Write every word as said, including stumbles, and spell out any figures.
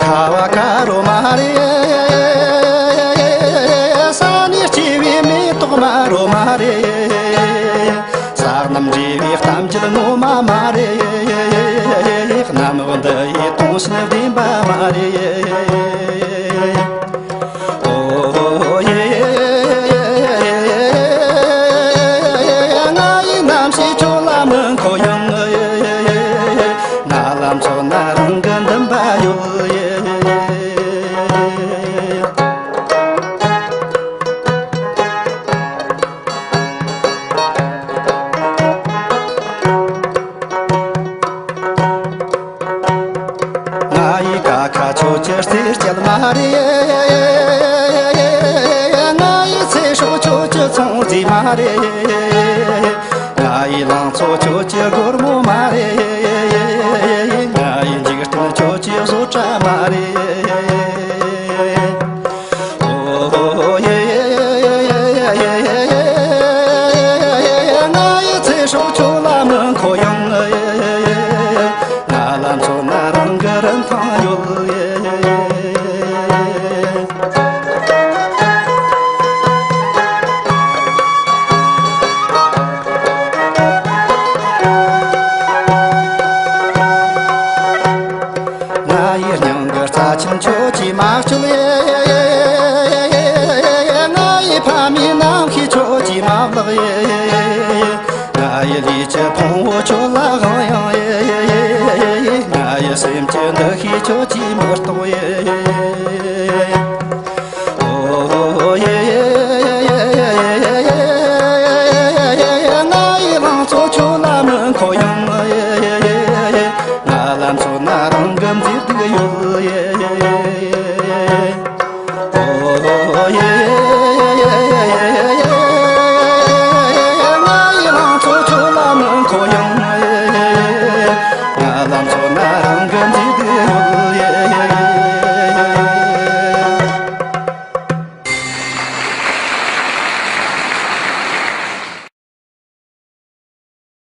ཁ་བ་ཀ་རོ་མ་རེད། ས་ནས་སྐྱེ་བའི་མེ་ཏོག་མ་རོ་མ་རེད། ས་རྣམས་འབྲེལ་བའི་གཏམ་རྒྱུད་ངོ་མ་མ་རེད། གནམ་འོག་འདི་ཡི་དུང་ཕྱུར་བདེན་པ་མ་རེད། ཨོ་ཡེ། ང་ཡི་རྣམ་ཤེས་ཁྱོད་ལ་མི་མཁོ་ཡང་། ང་ལ་མཚོན་ན་རང་གི་འདུན་པ་ཡོད། ང་ཡི་ཀ་ཁ་ཁྱོད་ཀྱི་རྩེད་སྤྱད་མ་རེད། ང་ཡི་ཚེ་སྲོག་ཁྱོད་ཀྱི་ཚོང་རྫས་མ་རེད། ང་ཡི་ལང་ཚོ་ཁྱོད་ཀྱི་སྒོར་མོ་མ་རེད། ང་ཡི་འཇིག་རྟེན་ཁྱོད་ཀྱི་བཟོ་གྲྭ་མ་རེད། ཨོ་ཡེ། ང་ཡི་ཚེ་སྲོག་ཁྱོད་ལ་མི་མཁོ་ཡང་། ང་ལ་མཚོན་ན་རང་གི་རིན་ཐང་ཡོད། ང་ཡི་སྙིང་གི་རྩ་ཆེན་ཁྱོད་ཀྱིས་མ་བཅོལ། ང་ཡི་ཕ་མའི་རྣམ་ཤེས་ཁྱོད་ཀྱིས་མ་བརླག། ང་ཡི་ལུས་ཀྱི་ཕུང་བོ་ཁྱོད་ལ་དབང་ཡང་། ང་ཡི་སེམས་ཀྱི་འདུ་ཤེས་ཁྱོད་ཀྱིས་མི་རྟོགས།